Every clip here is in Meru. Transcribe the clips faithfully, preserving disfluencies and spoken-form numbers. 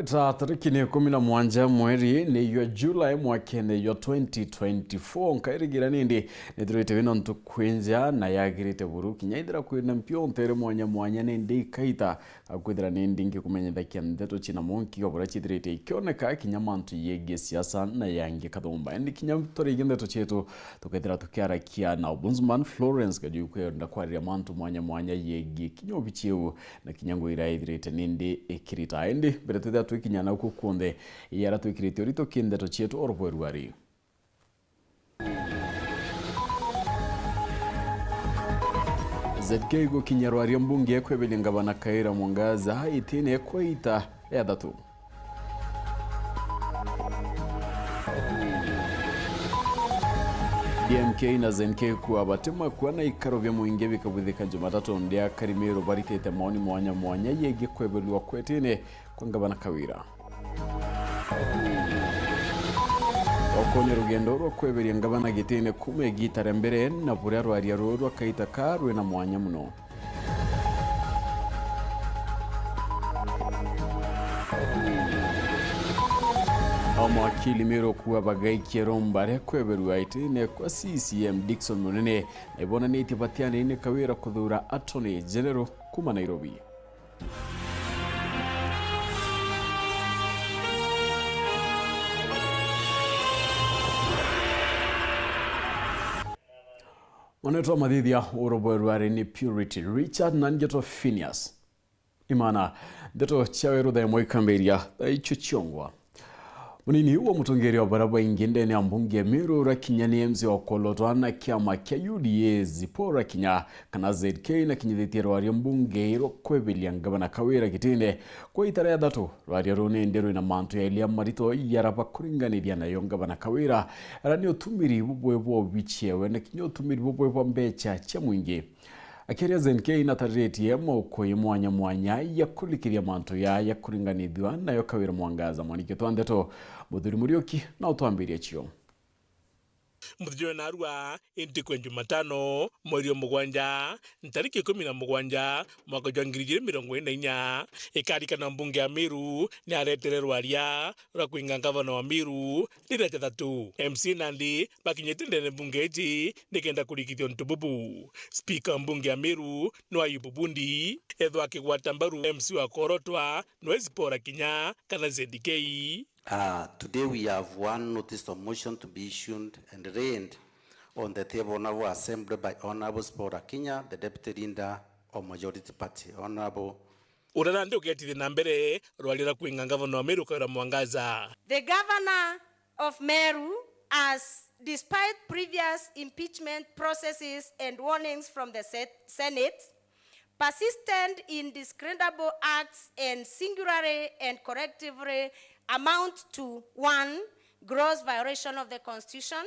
Ta tariki ni ikumi na mwanja mweri ni jwa July mwakene jwa twenty twenty-four, nkairigira nindi nithirite wina ntuku inja na yagirite buru, kinya ithira kwina mpio ntere mwanya mwanya, nindi ikaita akwithira nindi ngikumenyithakia ndeto cina munki o buria cithirite ikioneka, kinya mantu yegie siasa na yangi kathumba. Indi kinya turigie ndeto cietu, tukethira tukiarakia na Ombudsman Florence Kajuku, kwenda kwariria mantu mwanya mwanya yegie kinya obici iu na kinya ngugi iria ithirite nindi ikirita. Indi mbere twithira twikinya nauku kunthe, iara twikirite urito ki ndeto cietu o rubwe ruari. Z K gukinya rwaria mbunge kweberia ngavana Kawira Mwangaza itine kwa ita ria thatu. D M K na Z N K kuwa batimakua na ikaro bia mwingi bikabwithika Jumatatu, ndi akari Meru baritite maoni mwanya mwanya yegie kwebelua kwetine kwa ngavana Kawira. Okonya rugendo rwa kweberia ngavana gitine kuma igita ria mbere na buria rwaria ruu rwakaita ka rwina mwanya muno. Amwakili Meru kuwa bagaikia romba ria kweberua itine kwa C C M Dickson Munene, na ibonanitie batianene Kawira kuthura Attorney General kuma Nairobi. Mwanetwa mathithia urobwe rwari ni Purity Richard na ngetwa Phineas. Imana, ndeto cia weruthe mwikambiria thaa icio ciongwa. Munini wa mutongeria wa bara baingi ndene ya mbunge ya Meru Rakinya ni M C wa Kolotwa na kiama kia U D A Zipporah Rakinya kana Z K na kinyithitie rwaria mbunge rwa kweberia ngavana Kawira gitine kwa ita ria thatu. Rwaria ruu ni ndi rwina mantu yaili ya marito yaraba kuringaniria nayo ngavana Kawira, ara ni utumiri bubwe bwa obici ewe na kinya utumiri bubwe bwa mbecha cia mwingi. Akiaria Z N K natariritie mauko ya mwanya mwanya ya kurikiria mantu ya ya kuringanithua nayo Kawira Mwangaza. Mwaniki twa ndeto Muthuri Muriuki na utwambiria cio. Muthenya jwa narua, intiku ya Jumatano, mweri wa mugwanja, ntariki ikumi na mugwanja, mwaka jwa ngiri ijiri mirongo iri na inya, ikarikana mbunge ya Meru ni aretere rwaria rwa kwinga ngavana wa Meru rita ria thatu. M C Nandi bakinyite ndene mbunge iji nikenda kurikithia untu bubu. Spika wa mbunge ya Meru no Ayubu Bundi, ethwa akigwata mbaru M C wa Kolotwa no Zipporah Rakinya kana Z K. Uh, today we have one notice of motion to be issued and read on the table of Honourable Assembly by Honourable Zipporah Rakinya, the Deputy Leader of Majority Party. Honourable. Uria nandi ugetithia na mbere rwaria rwa kwinga ngavana wa Meru Kawira Mwangaza. The governor of Meru, as despite previous impeachment processes and warnings from the se-, Senate, persistent in discreditable acts and singularly and collectively amount to, one, gross violation of the Constitution,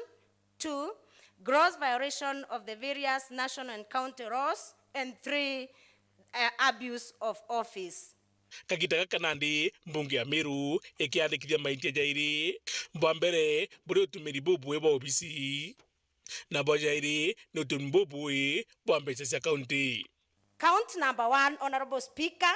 two, gross violation of the various national and county laws, and three, uh, abuse of office. Kagita gaka nandi mbunge ya Meru ikiandikithia maitia jairi. Bwa mbere, buri utumiri bubui bwa obisi, na bwa jairi ni utumiri bubui bwa mbeca cia kaunti. Count number one, Honourable Speaker,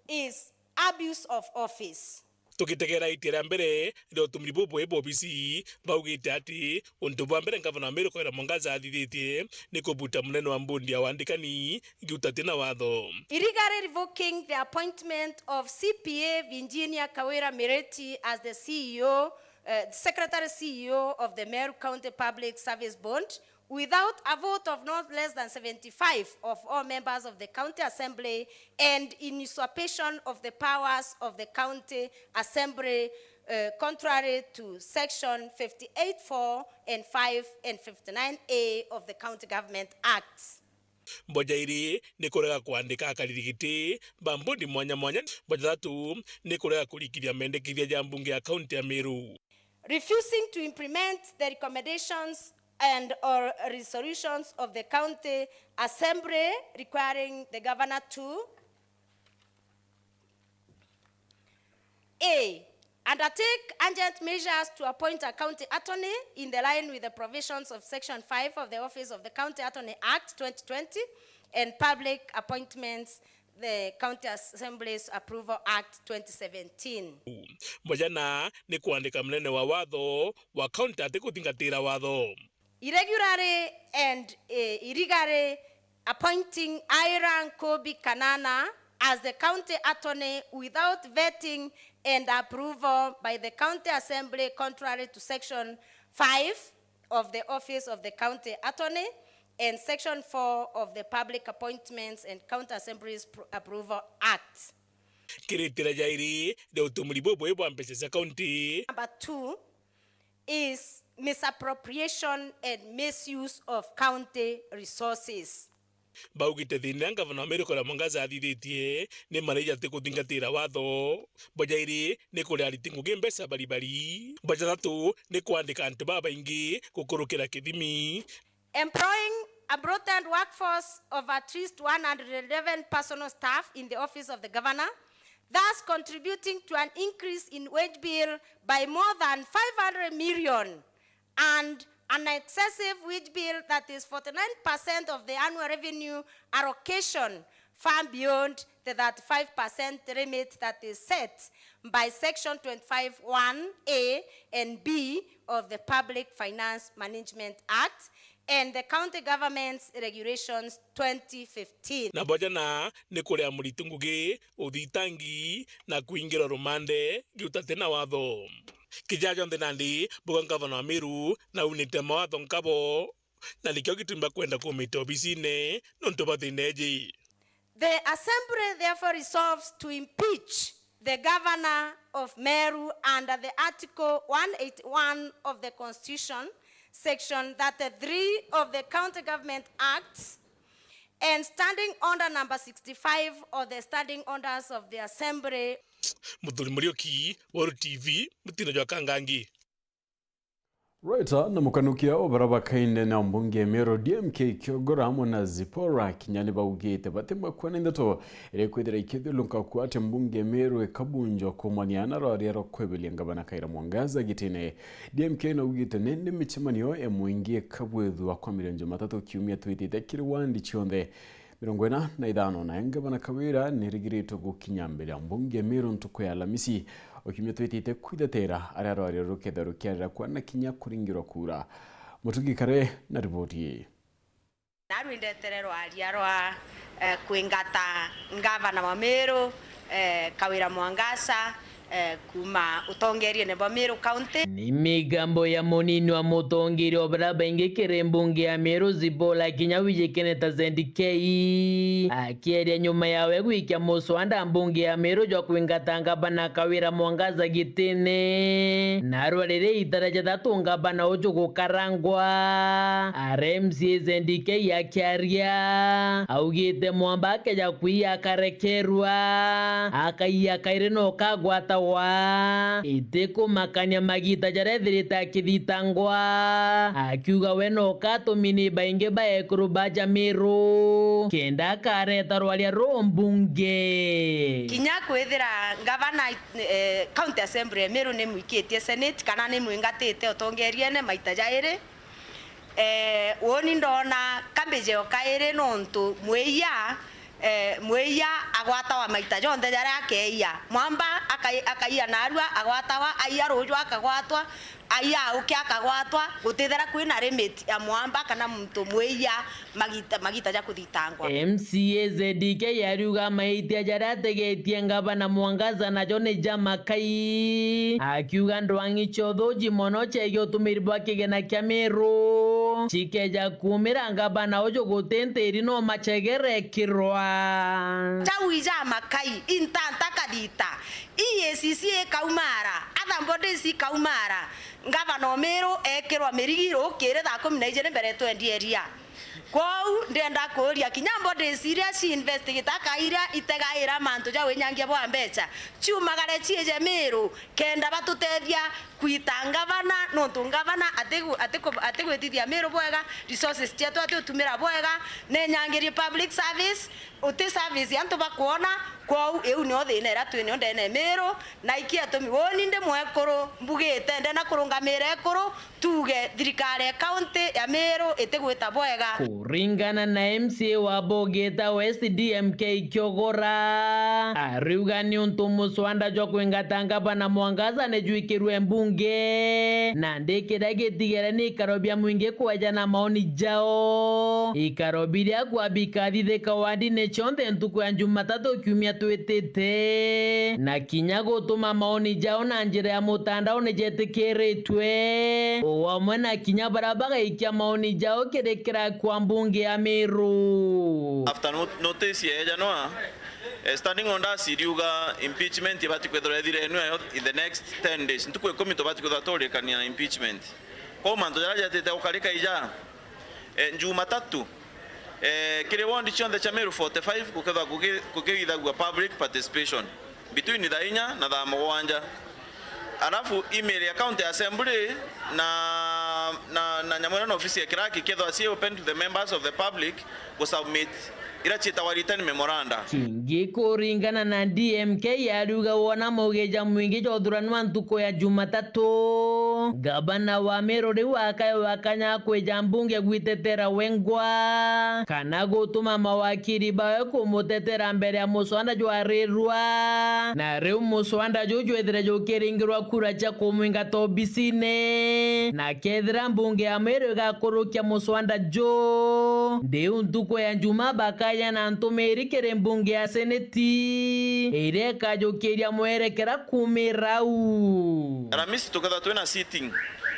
is abuse of office. Tugitegera itia ria mbere ria utumiri bubui bwa obisi, baugite ati untu bwa mbere ngavana wa Meru Kawira Mwangaza athithitie ni kubuta munene wa mbondi ya wandikani ngiuta tina watho. Illegally revoking the appointment of C P A Virginia Kawira Mireti as the C E O, uh, Secretary C E O of the Meru County Public Service Board, without a vote of not less than seventy-five of all members of the County Assembly and in usurpation of the powers of the County Assembly, uh, contrary to Section fifty-eight four and five and fifty-nine A of the County Government Acts. Bwa jairi ni kurega kwandika akariri giti ba mbondi mwanya mwanya. Bwa jathatu ni kurega kurikithia mendekithia ja mbunge ya kaunti ya Meru. Refusing to implement the recommendations and or resolutions of the County Assembly requiring the governor to: A, undertake urgent measures to appoint a county attorney in the line with the provisions of Section five of the Office of the County Attorney Act twenty twenty and Public Appointments the County Assembly's Approval Act twenty seventeen. Bojana ni kwandika munene wa watho wa kaunti atikuthingatira watho. Irregularly and, eh, illegally appointing Ira Nkobi Kanana as the county attorney without vetting and approval by the county assembly, contrary to section five of the office of the county attorney and section four of the Public Appointments and County Assemblies Pro-, Approval Act. Kiritira jairi ria utumiri bubui bwa mbeca cia kaunti. Number two is misappropriation and misuse of county resources. Baugite thina ngavana wa Meru Kawira Mwangaza athithitie ni manager atikuthingatira watho. Bwa jairi ni kuria ariti ngugi mbeca baribari. Bwa jathatu ni kwandika antu babaingi gukurukira kithimi. Employing a bloated workforce of at least one hundred eleven personal staff in the office of the governor, thus contributing to an increase in wage bill by more than five hundred million and an excessive wage bill that is forty-nine percent of the annual revenue allocation, far beyond the thirty-five percent limit that is set by Section twenty-five one A and B of the Public Finance Management Act and the County Government's Regulations twenty fifteen. Na bojana ni kuria muriti ngugi, uthitangi na kuingirwa rumande giutate na watho. Kija jonthe nandi, buga ngavana wa Meru naunite mawatho nkabo, na nikio gitumi bakwenda kumita obisine nontu bwa thina iji. The Assembly therefore resolves to impeach the Governor of Meru under the Article one eighty-one of the Constitution, Section thirty-three of the County Government Act, and Standing Order number sixty-five of the Standing Orders of the Assembly. Muthuri Muriuki, Weru T V, mutino jwa Kangangi. Rweta na mukanukia o bara bakaine na mbunge ya Meru D M K Kiogora amwe na Zipporah Kinya ni baugite batimakua na ndeto iria ikwithira ikithiuruka kuatia mbunge ya Meru ikabunjwa kuumania na rwaria rwa kweberia ngavana Kawira Mwangaza gitine. D M K naugite nindi micemanio ya mwingi ikabwithua kwa mirio Jumatatu kiumia twitite kiri wandi cionthe mirongo ina na ithano, na ngavana Kawira nirigiritwe gukinya mbere ya mbunge ya Meru ntuku ya Alamisi o kiumia twitite kwithetera aria rwaria rukethirwa rukiarira kwa na kinya kuringirwa kura. Mutugi Kare na riboti ii. Narwindetere rwaria rwa, eh, kwingata ngavana wa Meru, eh, Kawira Mwangaza, eh, kuuma utongeriene bwa Meru County. Ni migambo ya munini wa mutongeria o bara baingi kiri mbunge ya Meru Zipporah Kinya wijikene ta Z K, akieria nyuma yawe gwikia muswanda mbunge ya Meru jwa kwingata ngavana Kawira Mwangaza gitine. Narua riria itara jathatu ngavana uju gukarangwa, ara M C A Z K akiaria, augite mwamba akeja kwiya akarekerwa, akaiya kairi na ukagwatawa. Itikumakania magita jaria ethirite akithitangwa, akiuga we no katumini baingi ba ekuru ba Jamiru kenda akareta rwaria ruu mbunge. Kinya kwithira ngavana, eh, County Assembly ya Meru ni mwikitie Senate kana ni mwingatite utongeriene maita jairi, eh, uuni ndona cabbage o kairi nontu mwiya, eh, mwiya agwatawa maita jonthe jaria akeia. Mwamba akai-, akaiya narua, agwatawa, aiya ruju akagwatwa, aiya auki akagwatwa, gutithira kwina limit ya mwamba kana muntu mwiya magita, magita ja kuthitangwa. M C A Z K ariuga maitia jaria ategetie ngavana Mwangaza najo ni ja makai, akiuga ndwang'i cia uthuji mono cegie utumiri bwa kigena kia Meru cikeja kuumira ngavana uju guti ntiri no macegerekirwa. Jau ija makai, intanta kathita, E A C C ikaumara, other bodies ikaumara, ngavana o Meru ekirwa mirigi rukiri thaa kumi na ijiri mbere twendie iria. Kwou ndenda kuuria kinya bodies iria ci investigate aka iria itegaira mantu ja winyangia bwa mbeca, ciumagare ciije Meru kenda batutethia kwita ngavana, nontu ngavana atigu-, atiku-, atigwitithia Meru bwega, resources cietu atiutumira bwega, nenyangirie public service, uti service antu bakwona, Kwou iu nio thina iria twi nio ndene Miru, na ikio itumi uuni ndi mwekuru mbugite ndenda kurungamira ekuru, tuuge thirikari ya county ya Miru itigwita bwega. Kuringana na M C A wa Bogita West D M K Kiogora, ariuga niuntu muswanda jwa kwingata ngavana Mwangaza nijwikirwe mbunge, nandi kiria gitigere ni ikaro bia mwingi kweja na maoni jao. Ikaro biria kwa bikathithika wandine cionthe ntuku ya Jumatatu kiumia twitite, na kinya gutuma maoni jao na njira ya mutandao nijetikiritwe, o amwe na kinya baria bagaikia maoni jao kiri kira kwa mbunge ya Miru. After not-, notice yeejanwa, eh, standing orders iriuga impeachment ibati kwithirwa ithire enu eyo in the next ten days. Ntuku ikumi tubati kwithirwa turikania na impeachment. Kwou mantu jaria jetite gukarika ija, eh, Jumatatu, eh, kiri ward cionthe cia Meru forty-five gukethwa guki-, gukithithagua public participation between thaa inya na thaa mugwanja. Alafu email ya County Assembly na, na, na nyamu iria na ofisi ya kiraki ikethwa ci open to the members of the public gu submit iria ciitagwa written memoranda. Kingi kuringana na D M K ariuga wona maugeja mwingi jwa uthuranwa ntuku ya Jumatatu, ngavana wa Meru riu akaewa kanya kwija mbunge gwitetera wengwa kana gutuma mawakiri bawe kumutetera mbere ya muswanda jwarirwa. Na riu muswanda juu jwethire jukiringirwa kura cia kumwingata obisine, na kethira mbunge ya Meru igakurukia muswanda juu, ndiu ntuku ya Juma bakaja na ntumiri kiri mbunge ya seneti, iria ikajukiria mwerekera kumira au. Aramisi tukethwa twina sitting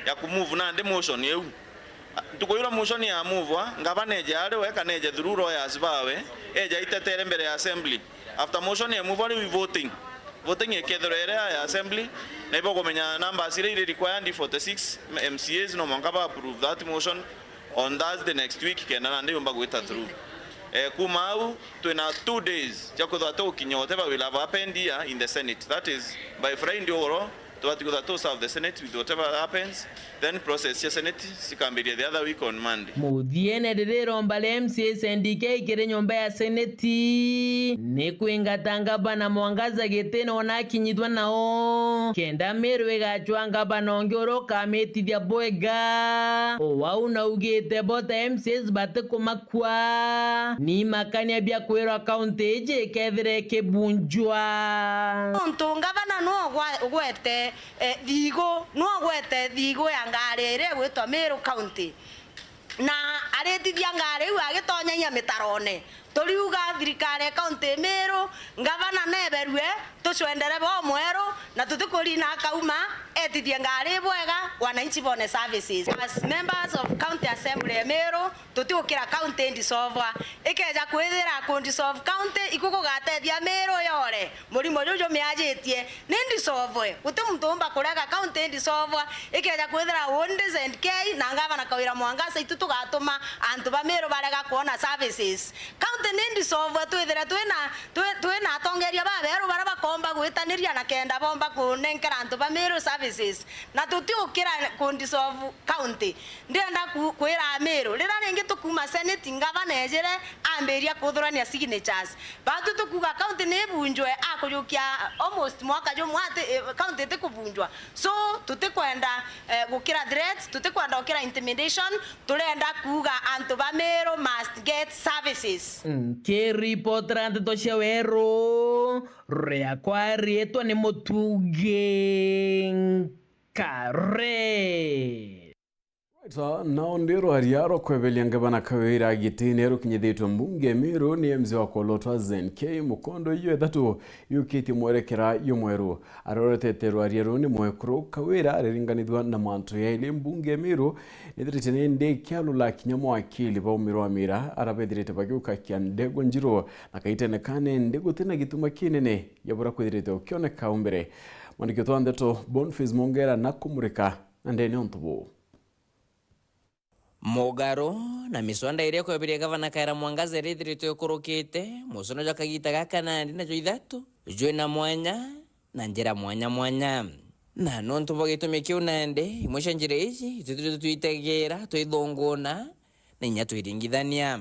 ya kumove nandi motion iu. Ntuku iria motion ya move-wa, ngavana eje ari we kana eje through lawyers bawe, eje aitetere mbere ya assembly. After motion ya move-wa riu i voting. Voting ikethirwa iri ya assembly, na ibo kumenya numbers iria iri required, forty-six M C As, no mwanka ba approve that motion on Thursday next week, kenda nandi yumba gwita through. Eh, kuma au, twina two days cia kwithirwa tugukinya whatever will have happened here in the Senate. That is, by Friday ugoro, tubati kwithirwa tu serve the Senate with whatever happens, then process cia Senate cikambiria the other week on Monday. Muthiene, riria iromba ria M C A S N D K kiri nyomba ya seneti ni kwingata ngavana Mwangaza giti na ona akinyithwa nao, kenda Meru igacwa ngavana ungi uria ukamitithia bwega. O au naugite bo ta M C As batikumakua, ni makania bia kwirwa kaunti iji ikethira ikibunjwa. Nontu ngavana nwe ugwa-, ugwete, eh, thigu, nwe ugwete thigu ya ngari iria igwitwa Meru County. Na aritithia ngari iu agitonyagia mitarone. Turiuga thirikari ya kaunti Meru, ngavana neberue, tucwendere bo mweru, na tutikurina akauma, etithie ngari bwega, wananchi bone services. As members of County Assembly ya Meru, tutiukira county indisovwa. Ikeja kwithira kundisove county, iku gugatethia Meru yore. Murimo juju jumiajitie ni ndisovwe. Guti muntu umba kurega county ndisovwa. Ikeja kwithira undi Z N K na ngavana Kawira Mwangaza, itu tugatuma antu ba Meru barega kwona services. County ni ndisovwe, twithire twina, twi-, twina atongeria baberu baria bakomba gwitaniria na kenda bomba kunenkera antu ba Meru services. Na tutiukira kundisove county. Ndirenda ku-, kwira Amiru, riria ringi tukuuma Senate, ngavana ejire ambiria kuthurania signatures. Batu tukuuga county ni ibunjwe, akujukia almost mwaka jumwe ati, eh, county itikubunjwa. So, tutikwenda, eh, gukira threats, tutikwenda gukira intimidation, turenda kuuga antu ba Miru must get services. Nkiripotera nteto cia Weru, riakwa riitwa ni Mutugi Nkare. Right, nao ndi rwaria rwa kweberia ngavana Kawira gitine rukinyithitwe mbunge Miru ni M C A wa kwolotwa Z N K, mukondo iyo ithatu yukitie mwerekera jumweru. Aroretete rwaria ruu ni mwekuru Kawira ariringanithua na mantu yaili mbunge Miru nithirite ni ndi kialula kinya mawakili baumirwa mira ara bethirite bagiukakia ndego njiru, na kaitene kane ndi guti na gituma kinene gia buria kwithirite ukioneka au mbere. Mwandiki wetu wa ndeto Boniface Mongera na kumurika na ndene untu buu. Mugaro na miswanda iria kweberia gavana Kawira Mwangaza iria ithiritwe ikurukite, muswanda jwa kagita gaka nandi najo ithatu jwina mwanya na njira mwanya mwanya. Na nontu bwa gitumi kiu nandi, imwe cia njira iji itwithirwe twitegeera, twithunguna na inya twiringithania.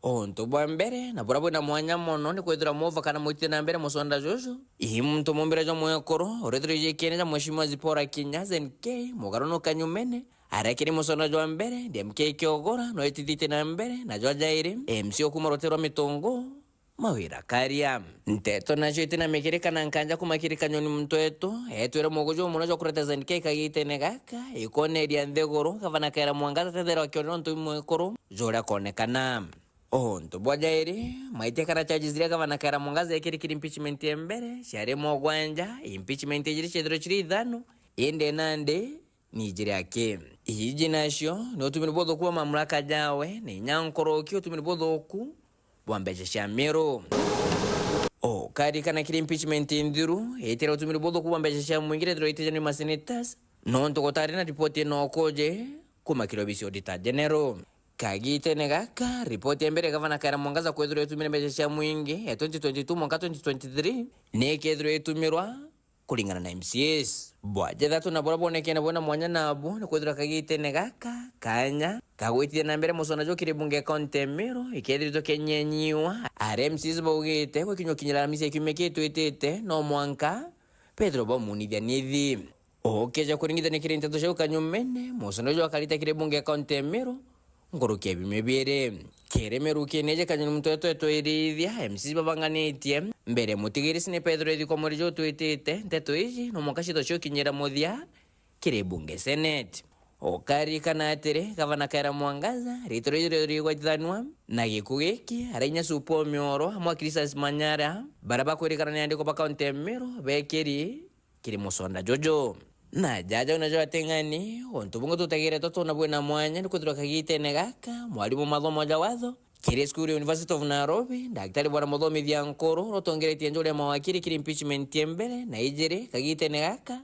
Untu bwa mbere, na buria bwina mwanya mono, ni kwithirwa mova kana mwitithia na mbere musonda juju, ii muntu mumbire jwa mwekuru, urithirwe iji kiene ja Mheshimiwa Zipporah Kinya, Z N K, mugaru nu Kanyumene, aria kiri musonda jwa mbere, D M K Kiogora, no itithitie na mbere, na jwa jairi, M C O kuuma rutere rwa Mitungu, Mawira Karia. Nteto nacio itina mikiri kana nkanja kuuma kiri Kanyoni muntu wetu, etwire muguju muno jwa kureta Z N K kagitene gaka, ikoneria nthiguru, Gavana Kawira Mwangaza tetherwa kione nontu mwekuru, juria konekana. Untu bwa jairi, maitia kana charges iria Gavana Kawira Mwangaza ekiri kiri impeachment ya mbere, ciari mugwanja, impeachment ijiri ciethirwe ciri ithano, indi nandi, ni ijiri aki. Iji nacio, ni utumiri buthuku bwa mamlaka jawe, ni inya nkoroki utumiri buthuku bwa mbeca cia Miru. Ukarikana kiri impeachment nthiru, itire utumiri buthuku bwa mbeca cia mwingi rethirwa itijani ma senators, nontu gutari na ripoti ino kuji kuuma kiri obisi ya Auditor General. Kagitene gaka, ripoti ya mbere ya Gavana Kawira Mwangaza kwithirwa itumire mbeca cia mwingi ya twenty twenty-two mwanka twenty twenty-three, ni ikethirwa itumirwa kuringana na M C As. Bwa jathatu na buria bwonekene bwina mwanya nabu, ni kwithirwa kagitene gaka, kanya ka gwitithia na mbere musonda juu kiri bunge ya kaunti ya Meru, ikethiritwe kenyenyiwa, aria M Cs baugite gukinyukinyira Aramisi ya kiumia gitwitite, no mwanka bethirwe baumunithia nithi. Ukeja kuringithania kiri nteto ciu Kanyumene, musonda juu akarita kiri bunge ya kaunti ya Meru, nkuruki ya biumia biiri. Kiri mirukine iji Kanyoni muntu etwetwe irithia, M Cs babanganitie mbere mutigiri sine Petero ithikwa mweri juu twitite, nteto iji no mwanka cithwe ciukinyira muthia kiri bunge Senate. Ukarikana atiri, Gavana Kawira Mwangaza, riitwa riji rigwatithanua na giku giki, aria inya Supo Mioro, amwe a Christus Manyara, baria bakwirikana ni andiko ba kaunti ya Meru, bekiri kiri musonda juju. Na jaja una jwa ateng'ani, untu bungi tutagire twatwona bwina mwanya ni kwithirwa kagitene gaka, mwarimu mathomo ja watho, kiri cukuru ya University of Nairobi, Daktari Bwana Muthomithia Nkuru, uria utongeretie njuri ya mawakiri kiri impeachment ya mbere na ijiri, kagitene gaka,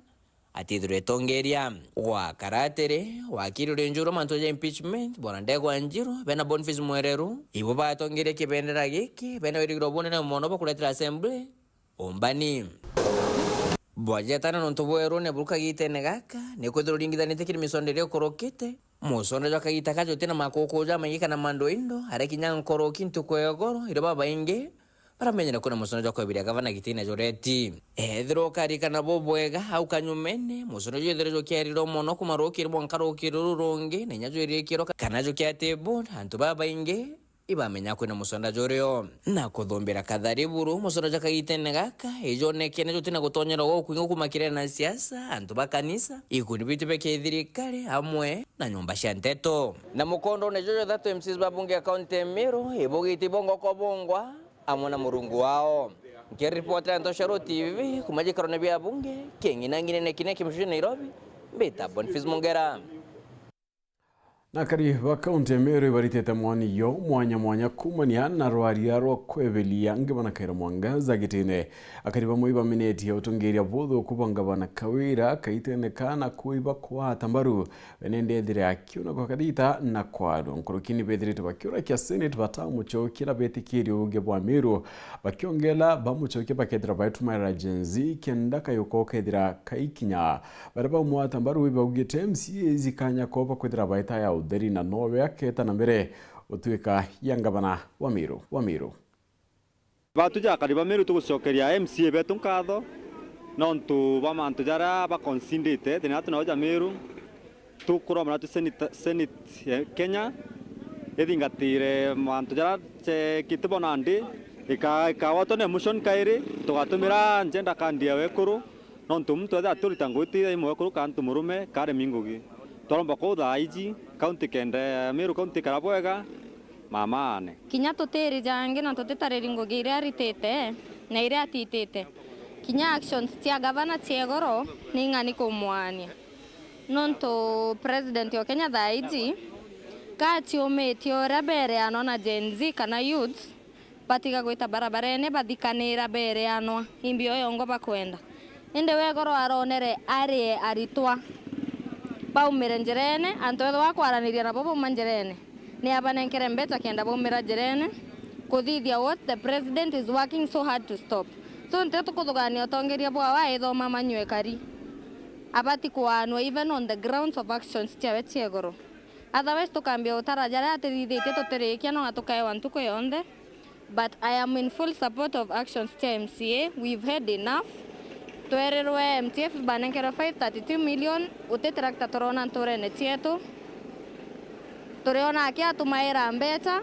atithirwe etongeria. Gwakara atiri, wakiri uri njuru mantu ja impeachment, Bwana Ndegwa Njiru, bena Boniface Mwereru, ibo batongerie kibendera giki, bena wirigiro bunene mono bwa kuretera assembly umbani. Bwa jetana nontu bwerune buru kagitene gaka, ni kwithirwa uringithanitie kiri misonda iria ukurukite, musonda jwa kagita ka juti na makuku jamaingi kana mandoindo, aria kinya nkuruki ntuku ya igoro, iria babaingi baramenyera kwina musonda jwa kwebiria gavana gitine jureti. Ethirwa ukarikana bubwega, au Kanyumene, musonda juu ethirwa jukiarirwe mono kuuma rukiri mwanka rukiri ruru rungi, na inya jwirikirwa ka-, kana jukiatibwa, antu babaingi ibamenya kwina musonda jurio. Na kuthumbira kathari buru, musonda jwa kagitene gaka, ijonekene jutina gutonyerwa gwa ukwingi kuuma kiri na siasa, antu ba kanisa, ikundi bitu bia kithirikari, amwe na nyomba cia nteto. Na mukondone juju thatu M Cs ba bunge ya kaunti ya Meru, ibugite ibongwa kwa bongwa, amwe na murungu wao. Nkiripotera Ntoshero T V, kuuma jikarone bia bunge, king'ina ng'inene kine kimucucu Nairobi, mbita Boniface Mungera. Na akari ba kaunti ya Meru ibaritite mwani yo mwanya mwanya kuumania na rwaria rwa kwebelia ngavana Kawira Mwangaza gitine. Akari bamwe ibaminetie utongeria buthuku bwa ngavana Kawira kaitene kana kuiba kwata mbaru, we nende ethire akiuna kwa kagita na kwarwa. Nkuruki ni bethirite bakiurakia Senate batamucokia na betikirie uuge bwa Meru, bakiongela bamucokia bakethira baitumaira Gen Z kenda kayuka ukethira kaikinya. Baria baumwata mbaru ibaugite M C As ikanya koba kwithira baita ya utheri na nowe aketa na mbere utuika ya ngavana wa Meru, wa Meru. Batuja akari ba Meru tugucokeria M C A betu nkatho nontu bwa mantu jaria bakonsindite thina yatu nao ja Meru. Tukuromba natu Senate, Senate ya Kenya ithingatire mantu jaria jekite bo nandi, ika-, ikawatwa ni emotion kairi, tugatumira gender card ya wekuru, nontu muntu ethira aturita ngugi ti imwe wekuru ka antu murume, karemi ngugi. Twaromba kuu thaa iji, county kenda ya Meru county ikara bwega, mamaane. Kinya tutiri jangi na tutitariri ngugi iria aritite na iria atitite. Kinya actions cia gavana cia igoro ni ing'ani kumwaania. Nontu president o Kenya thaa iji, kaciumitie uria bereanwa na Gen Z kana youths, batiga gwita barabarene, bathikanira bereanwa, imbi o yongo bakwenda. Indi wegoro aronere arie aritwa baumire njirene, antu ethwa akwaraniria nabo bauma njirene, ni abanenkere mbeca kenda baumira njirene, kuthithia what the president is working so hard to stop. So, nti tukuthugania utongeria bwawe aithoma manyue kari. Abati kuanwa even on the grounds of actions ciawe cia igoro. Otherwise, tukambia utara jaria atithithitie tutirikia, no tukaewa ntuku yonthe. But I am in full support of actions cia M C A. We've had enough. Twerirwe M T F banenkerwe five thirty-two million, uti tractor turona nturene cietu. Turiona aki atumaira mbeca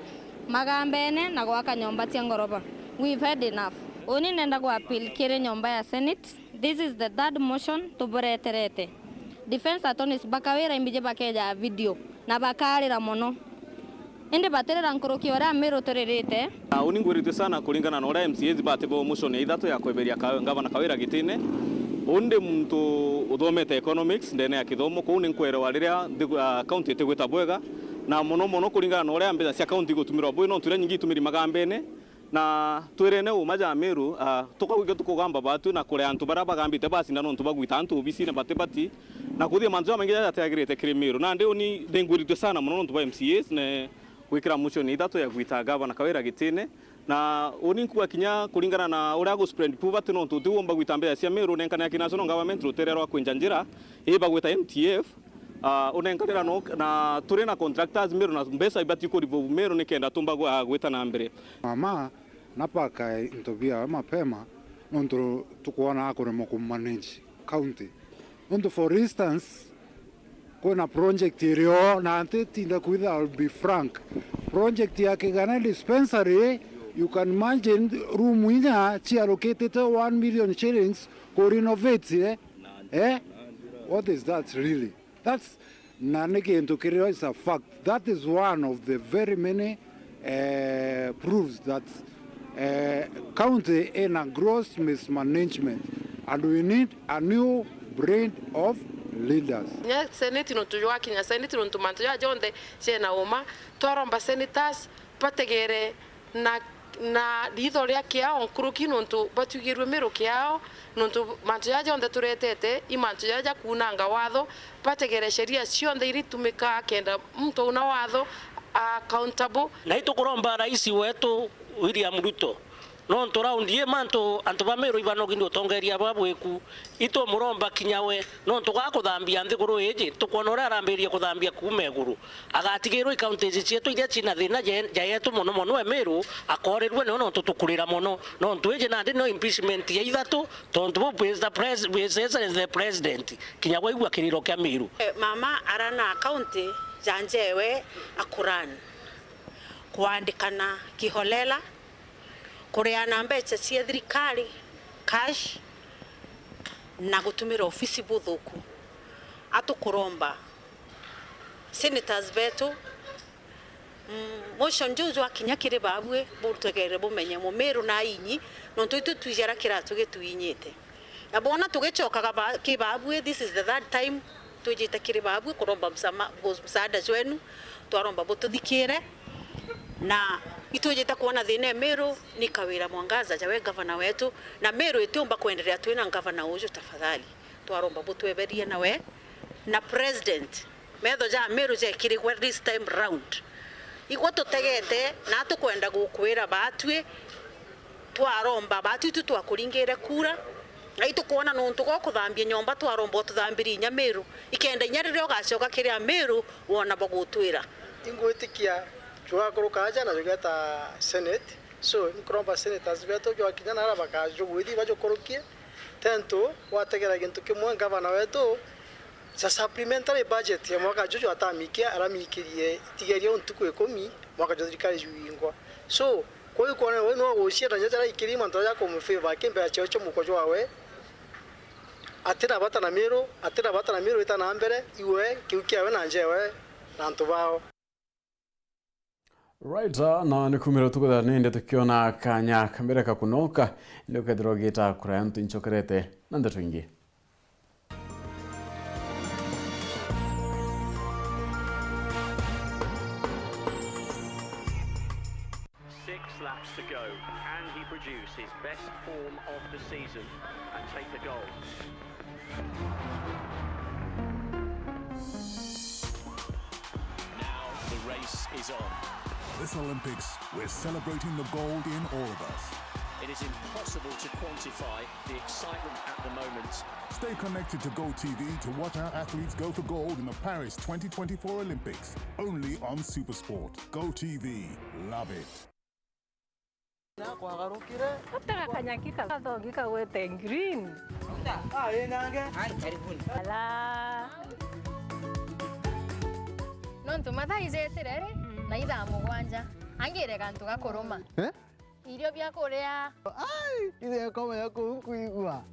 magambene na gwaka nyomba cia ngoroba. We've had enough. Uni nenda gwa appeal kiri nyomba ya Senate. This is the third motion tubureterete. Defense attorneys bakawira imbiji bakeja video na bakarira mono. Indi batirira nkuruki uria Amiru turirite. Na uni ngwiritue sana kuringana na uria M C As bati bo motion ya ithatu ya kweberia ka-, ngavana Kawira gitine. Undi muntu uthomete economics ndene ya kithomo, kuu ni nkwerewa riria nthi-, ah, county itigwita bwega, na mono mono kuringana na uria mbeca cia county igutumirwa bui, nontu iria nyingi itumiri magambene. Na twirene uma ja Miru, ah, tukauga tukugamba batwi na kuria antu baria bagambite bacinda nontu bagwita antu obisine bati bati, na kuthia mantu jamaingi jaria jatiagirite kiri Miru. Nandi uni ningwiritue sana mono nontu bwa M C As ne gwikira motion ithatu ya gwita gavana Kawira gitine. Na uni nkuga kinya kuringana na uria agu spend poverty nontu utiumba gwita mbeca cia Miru, nenkane aki national government rutere rwa kwinja njira, ii bagwita M T F, ah, unenkanira no, na turi na contractors Miru na mbeca ibati ku revolve Miru nikenda tumba gwa-, gwita na mbere. Mama, napaka into biawe mapema, nontu tukwona akuremwa ku manage county. Nontu for instance, kwina project irio, na ntitinda kwitha, I'll be frank. Project ya Kigana Dispensary, you can imagine room inya ciarukitite one million shillings ku renovate, eh? Eh? What is that really? That's, na ni gintu kiria is a fact. That is one of the very many, eh, proofs that, eh, county in a gross mismanagement, and we need a new breed of leaders. Nya Senate nontu jwakinya Senate nontu mantu ja jonthe ciena uma, twaromba senators bategere na, na riitho ria kiao nkuruki, nontu batwigirue Miru kiao, nontu mantu jaja jonthe turetete i mantu jaja jakunanga watho, bategere sheria cionthe iria itumikaa kenda muntu auna watho a accountable. Na itukuromba rais wetu William Ruto, nontu raundi ii mantu antu ba Miru ibanogi ni utongeria bwa bwiku, itumuromba kinya we. Nontu ga kuthambia nthiguru iji, tukwona uria arambiririe kuthambia kuuma iguru. Agatigirwa i counties cietu iria cina thina ja, ja yetu mono mono e Miru, akorirue nio nontu tukurira mono. Nontu iji nandi nio impeachment ya ithatu, tontu bu Mister Pres-, His Excellency the President, kinya waigua kiriro kia Miru. Eh, mama arana county ja njewe akurani. Kwandikana kiholela, kuriana mbeca cia thirikari, cash, na gutumira ofisi buthuku. Atukuromba senators betu, mm, motion juu jwakinya kiri babui, butegere bumenye Mumiru na inyi, nontu itu twijara kiratu gituinyite. Na bona tugicokaga ba-, ki babui, this is the third time twijite kiri babui kuromba msama-, msaada jwenu, twaromba bututhikire. Na itwijite kwona thina e Miru ni Kawira Mwangaza jawe gavana wetu, na Miru itiumba kwenderea twina gavana uju tafadhali. Twaromba butweberie nawe na president. Metho ja Miru jekirigwe this time round. Igwe tutegete na tukwenda gukwira batwi, twaromba batwi tu twakuringire kura, na itukwona nontu gwa kuthambia nyomba twaromba ututhambirie inya Miru, ikenda inya riria ugacoka kiri a Miru wona bagutwira. Ingwitikia jugakuruka aja na jugeta Senate, so nkuromba senators betu jwakinya nara bakajugwithi bajukurukie, tentu wategera gintu kimwe ngavana wetu ja supplementary budget ya mwaka juju atamikia, aramikirie itigeria ntuku ikumi mwaka jwa thirikari juingwa. So, kwou kwona we no gucienda nya jara ikiri mantu ja kumufavor kimbea ciao cia muko jwawe, atina bata na Miru, atina bata na Miru ita na mbere, iwe kiu kiawe na njewe na antu bao. Right, ah, na ni kumira tukwithira ni ndi tukiona kanya kambere ka kunoka, indi ukethirwa ugita kura ya antu inchokerete na ndeto ingi. Six laps to go. Can he produce his best form of the season and take the goal? Now the race is on. This Olympics, we're celebrating the gold in all of us. It is impossible to quantify the excitement at the moment. Stay connected to Go T V to watch our athletes go for gold in the Paris twenty twenty-four Olympics, only on Supersport. Go T V, love it. Nakwagarukire. Atega kanyaki kathongi kagwete green. Ala. Nontu mathaa ijetire ri, na ithaa mugwanja. Angire gantu gakuruma. Irio bia kuria. Ai, ithe yakoma ya kuu nkuigua.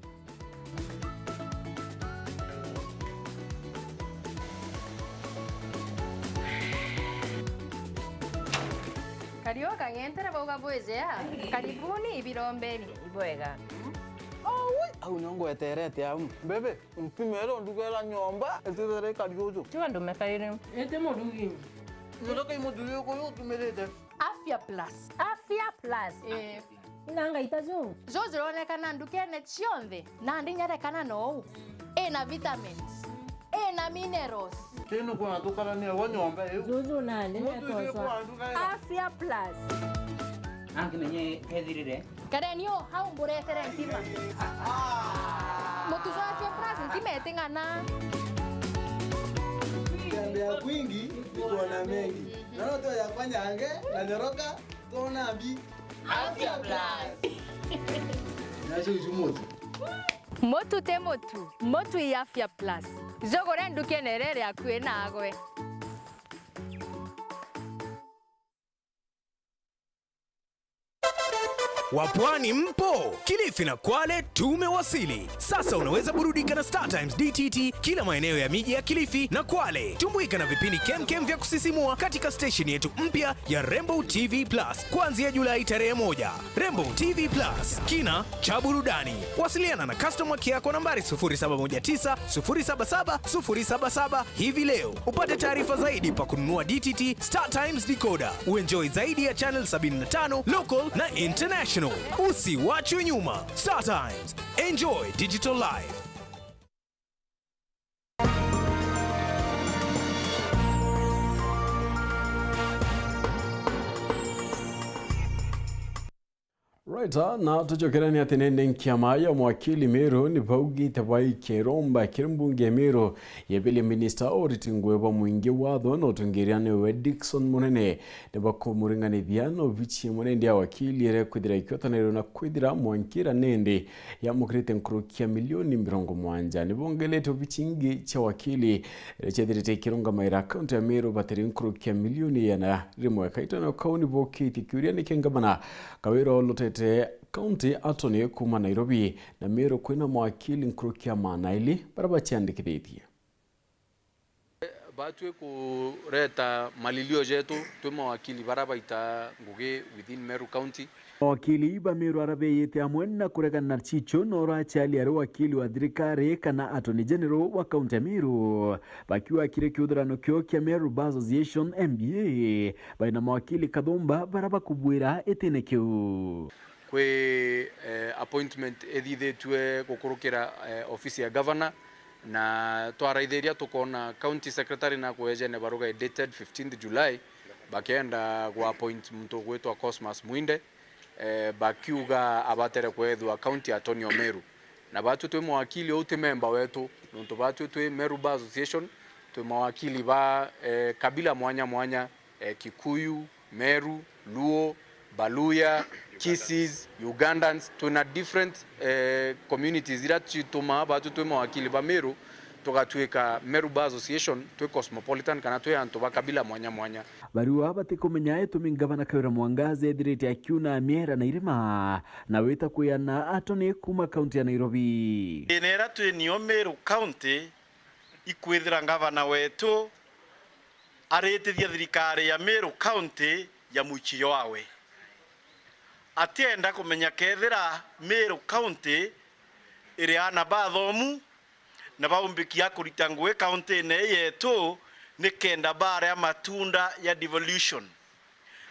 Kario kang'entere bauga bwijea. Karibuni ibirombeni. Ibwega. Aui, au nio ngweterete au. Bebe, mpimere undugera nyomba, itithere kari uju. Tiga ndume kairi. Iti murugi. Nyondo kai muthuri uyu utumirite. Afya Plus. Afya Plus. Eh. Ina ngaita ju. Ju juronekana ndukene cionthe, nandi nyarekana nou. Ina vitamins. Ina minerals. Tino kwa tukarania wa nyomba iu. Juju nandi. Muthuri uyu kwa nduga. Afya Plus. Angimenye kethirire. Kareni o hau mburetere ntima. Mutu jwa Afya Plus ntima iting'ana. Tembea kwingi ni kuona mengi. Na no tu yakwa nyange na nyoroka tuona mbi. Afya Plus. Nacio icu mutu. Mutu ti mutu, mutu i Afya Plus. Jugure ndukene iria iri akui nagwe. Wapwani mpo? Kilifi na Kwale tumewasili. Sasa unaweza burudika na StarTimes D T T kila maeneo ya miji ya Kilifi na Kwale. Tumbuika na vipindi kemkem vya kusisimua katika stesheni yetu mpya ya Rainbow T V Plus kuanzia Julai tarehe moja. Rainbow T V Plus, kina cha burudani. Wasiliana na customer care kwa nambari sufuri saba moja tisa, sufuri saba saba, sufuri saba saba hivi leo upate taarifa zaidi pa kununua D T T StarTimes decoder. Uenjoy zaidi ya channel sabini na tano local na international. Usiwachwe nyuma. StarTimes. Enjoy digital life. Right, ah, na tucokerania ati nene nkiama ya mawakili Meru ni baugite baikia iromba kiri mbunge ya Meru yebele minista Oriti Ngugi bwa mwingi watho na utongeria niwe Dickson Munene ni bakumuringanithia na obichi ya munene ya wakili ere kwithira ikiotanirwe na kwithira mwankira nende yamukirite nkuruki ya milioni mirongo mwanja. Ni bongelete obichi ingi cia wakili iria ciethirite ikirungamaira kaunti ya Meru batiri nkuruki ya milioni igana rimwe. Kaitano kau ni bokitie kiuria niki ngavana Kawira olotete county attorney kuuma Nairobi na Meru kwina mawakili nkuruki ya maana ili baria baciandikithitie. Batwi kureta malilio jetu twi mawakili baria baita ngugi within Meru County. Mawakili ba Meru aria beeyite amwe na kuregana na Chicho na uraciali ari wakili wa thirikari kana Attorney General wa kaunti ya Meru, bakiuga kiri kiuthurano kio kia Meru Bar Association, M B A, baina mawakili kathumba baria bakubwira itine kiu. Kwi, eh, appointment ithithitue gukurukira, eh, ofisi ya governor, na twaraithiria tukoona county secretary na kwejene baruga dated fifteenth July, bakenda gwa appoint muntu ugwitwa Cosmas Mwinde, eh, bakiuga abatere kwethwa county attorney o Meru. Na batwi twi mawakili, uu ti memba wetu, nontu batwi twi Meru Bar Association, twi mawakili ba, eh, kabila mwanya mwanya, eh, Kikuyu, Meru, Luo, Baluya, Kisis, Ugandans, twina different, eh, communities iria citumaa batwi twi mawakili ba Meru, tugatwika Meru Bar Association twi cosmopolitan kana twi antu ba kabila mwanya mwanya. Bariua batikumenya itumi ngavana Kawira Mwangaza ethirite akiuna miera na irima na wita kwiana atoni kuuma kaunti ya Nairobi. Thina iria twi nio Meru County ikwithira ngavana wetu aritithia thirikari ya Meru County ya mwikirio wawe. Atienda kumenya kethira Meru County iri ana bathomu na baumbiki a kurita ngugi kaunti-ini ii yetu nikenda baria matunda ya devolution.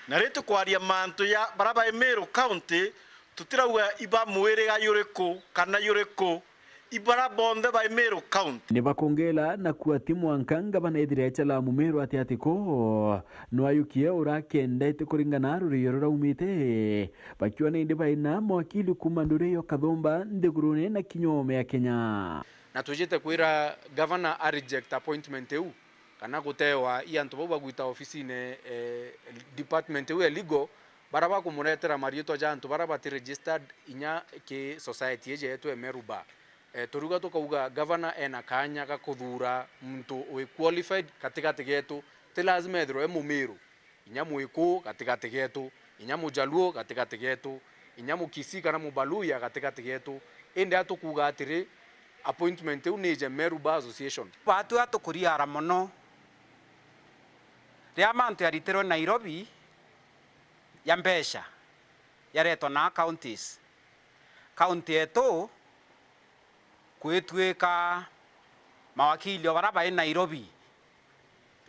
Na ri tukwaria mantu ya baria bai Meru County, tutirauga iba mwiriga yuriku kana yuriku, Ibara bonthe ba Meru County. Ni bakongela na kuuga ti mwanka ngavana ethire echala Mumeru ati ati ko no ayukie ura akendete kuringana na rurio ruraumite, bakiuga nindi baina mawakili kuuma nduri yo Kathumba nthigurune na kinya oome ya Kenya. Na tujite kwira gavana a reject appointment iu, kana gutewa i antu bau bagwita ofisine, eh, department iu ya legal, bara bakumuretera mariitwa ja antu bara bati registered inya ki society iji yetu ya Meru Bar. Eh, turiuga tukauga gavana ena kanya ga kuthuura muntu wi qualified gatigati geetu. Ti lazima ethirwe e Mumiru, inya Mwikuu gatigati geetu, inya Mujaluo gatigati geetu, inya Mukisii kana Mubaluya gatigati geetu. Indi a tukuuga atiri, appointment iu ni ije Meru Bar Association. Baatu a tukuriara mono riria mantu jaritirwe Nairobi ja mbeca jaretwa na counties. County yetu kwituika mawakili o bara bai Nairobi,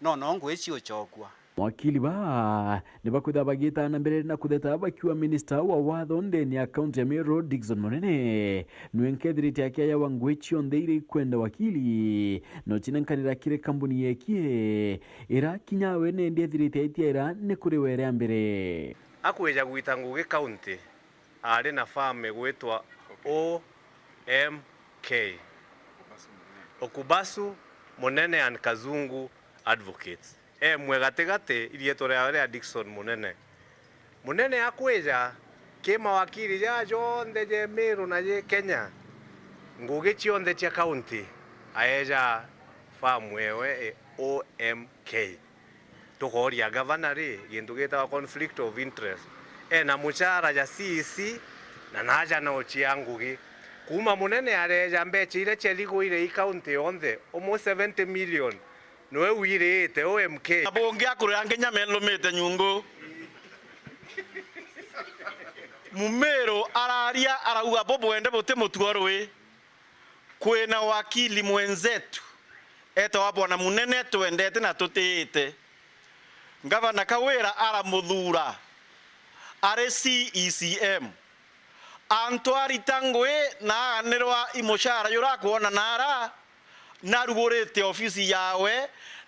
no, no ngwiji ucokua. Mawakili baa ni bakwithirwa bagiita na mbere na kutheta bakiuga minista wa watho ndene ya kaunti ya Meru, Dickson Munene, nwe nkethirite akiayawa ngugi cionthe iria ikwenda wakili, no cinenkanira kiri kambuni yekie ira kinya we nendi ethirite aitiaira ni kuri we ria mbere. Akwija gwita ngugi kaunti, aari na farm igwitwa O M K, Okubasu Munene and Kazungu Advocates. Emwe gatigati, iriitwa riawe ria Dickson Munene. Munene akwija ki mawakili jaa jonthe je Meru na je Kenya, ngugi cionthe cia kaunti aeja farm ewe e O M K. Tukooria gavana ri, gintu gitagwa conflict of interest. Ena muchara ja C E C, na naja no cia ngugi. Kuuma Munene areja mbecha iria ciarigwire i kaunti yonthe, almost seventy million, niwe wirite O M K. Na bungi akurira nginya melumite nyungu. Mumiru araria arauga, bubwende buti mutuo rui. Kwina wakili mwenzetu etawa Bwana Munene, twendete na tutiite. Ngavana Kawira aramuthuura ari C E C M. Antu arita ngugi na aganirwa i muchara juria akwona naara, narugurite ofisi yawe,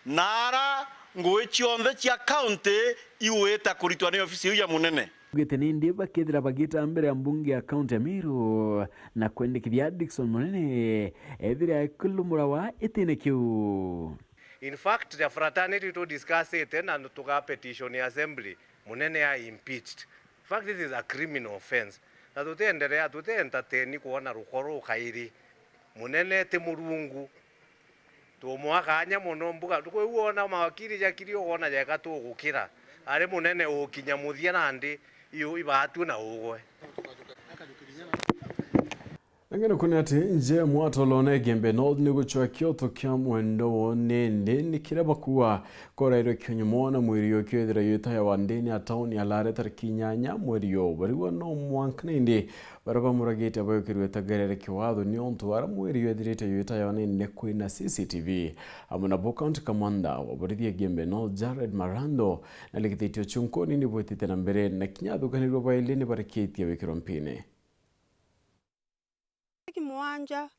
naara ngugi cionthe cia kaunti igwita kuritwa ni ofisi iu ya Munene. Augite nindi bakethira bagiita mbere ya mbunge ya kaunti ya Meru na kwendekithia Dickson Munene ethire akilumurawa itine kiu. In fact, the fraternity to discuss it na tuga petition ya assembly, Munene a impeached. In fact, this is a criminal offense. Na tutienderea, tuti entertain kwona ruko ruu kairi. Munene ti Murungu. Tumwa kanya mono mbuga. Tukwigua ona mawakili jakiri, ukoona jeka tugukira. Ari Munene ukinya muthia nandi, iu ibaatue na ugwe. Na ngeno kuni ati nje mwatolone Igembe North ni gucwa kioto kia mwendo wo nindi ni kiria bakuwa korairwe kionyu mwana mwiri yo kio ithira yitayawa ndini ya tauni ya Lare tariki inyanya mweri yo. Barigwa no mwanka nindi baria bamuragite bayukirwe tagerere kiwatho ni untu ara mwiri yo ithirite yitayawa nindi kwina C C T V. Amwe nabo county commander wa borithi Igembe North Jared Marando na ligithitio ciunkoni ni bwitite na mbere na kinya athukanirwe baili ni barikitie wikirwa mpini. Tariki mugwanja,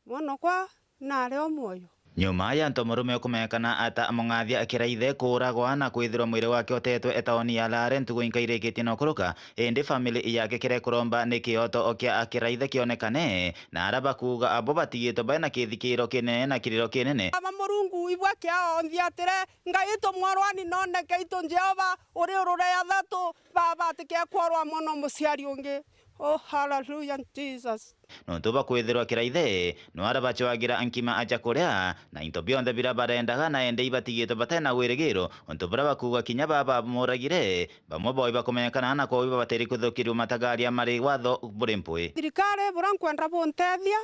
mwanokwa nari o mwoyo. Nyuma ya ntomurume ukumenyekana ata Mung'athia Kiraithe kuuragwa na kwithirwa mwiri wake utetwe e tauni ya Lare ntugu inka irikitie na ukuruka, indi family yake kiria ikuromba ni kioto kia Kiraithe kionekane, na ara bakuuga abo batigitwe bari na kithikiro kinene na kiriro kinene. Baba Murungu, ibwa kiao nthiatire, Ngai itu mworwani noneke itu Jehova, uri urure ya thatu, Baba atike kworwa mwana o muciari ungi. Oh, hallelujah, Jesus. Nontu bwa kwithirwa Kiraithe, no ara bacwagira nkima aja kuria, na into bionthe biria barendaga, na indi ibatigitwe batai na wirigiro, untu buria bakuuga kinya baba bamuragire, bamwe bao ibakumenyekana na kwou ibabatiri kuthukirua matagaria mari watho buri mpwi. Thirikari, buria nkwenda buntethia,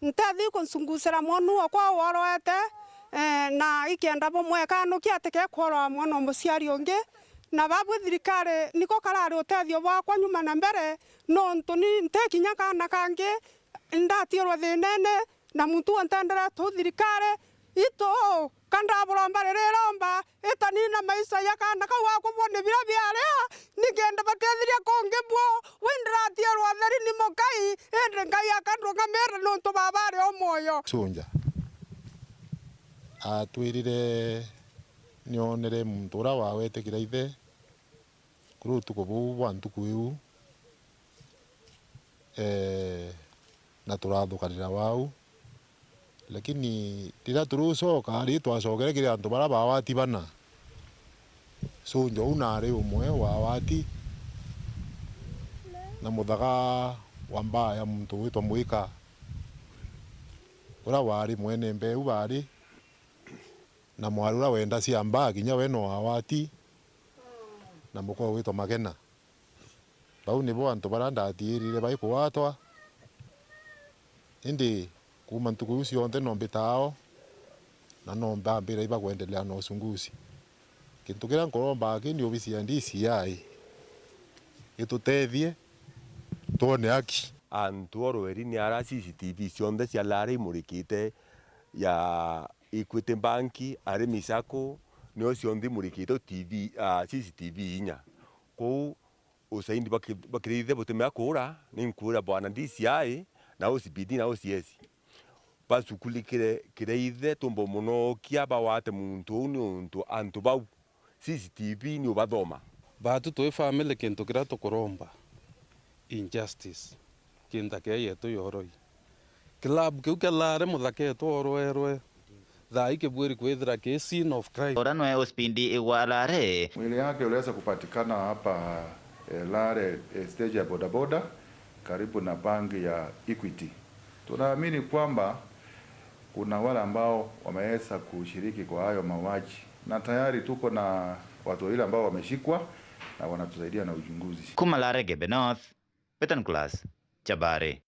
ntethi kunsungucira mwonu okwa worwete, eh, na ikenda bumwekanukia atike kworwa mwana o muciari ungi, na babwi thirikari niko karari utethio bwakwa nyuma na mbere, nontu ni nti kinya kaana kangi, ndatiirwe thiinene, na muntu wonthe endereete u thirikari, Itu, ka ndaburomba ririromba, itanina maisha ya kaana kau gakubwo ni biria biaria, nikenda batethiria kungi bwo, wi ndiratiirwa utheri ni Mukai, indi Ngai akandungamira niuntu baba ari o mwoyo. Sunja atwirire nionere muntu uria wawetikira ithe kuri utuku buu bwa ntuku iu, ee, na turathukanira wau. Lakini riria turucoka, ari twacokere kiri antu baria bawati bana. Sunja uu naari umwe wa awati, na muthaka wa mbaa ya muntu witwa Mwika, uria waari mwene mbeu baari, na mwari uria wenda cia mbaa, kinya we no awati, na mukwe witwa Magena. Bau nibo antu baria ndatiirire baikugwatwa, indi kuuma ntuku iu cionthe no mbitaao, na no mbambira iba kwendelea na uchunguzi. Kintu kiria nkuromba aki ni obisi ya D C I itutethie twone haki. Antu o rweri ni ara C C T V cionthe cia Lare imurikite, ya Equity Bank, arimi sacco, nio cionthe imurikite T V, ah, C C T V inya. Kou usaindi bwa ki-, bwa kiraithe butimea kuura, ni nkuura bwana D C I, na O C P D na O C S. Bacukulikire kiraithe tumba umunokia bawate muntu uu niuntu antu bau C C T V ni ubathoma. Baatu twi family, kintu kiria tukuromba, injustice, ki nthaka yetu yoroi. Club kiu kia Lare muthaka etu orwerwe, thaa ii kibwiri kwithira ki scene of crime. Ura nwe uspindi igwa Lare. Mwili yake uliweza kupatikana hapa, eh, Lare, eh, stage ya bodaboda, karibu na bank ya Equity. Tunaamini kwamba kuna wale ambao wameweza kushiriki kwa hayo mauaji, na tayari tuko na watu wawili ambao wameshikwa na wanatusaidia na uchunguzi. Kuma Lare Gembe North, Betan Class, Chabari.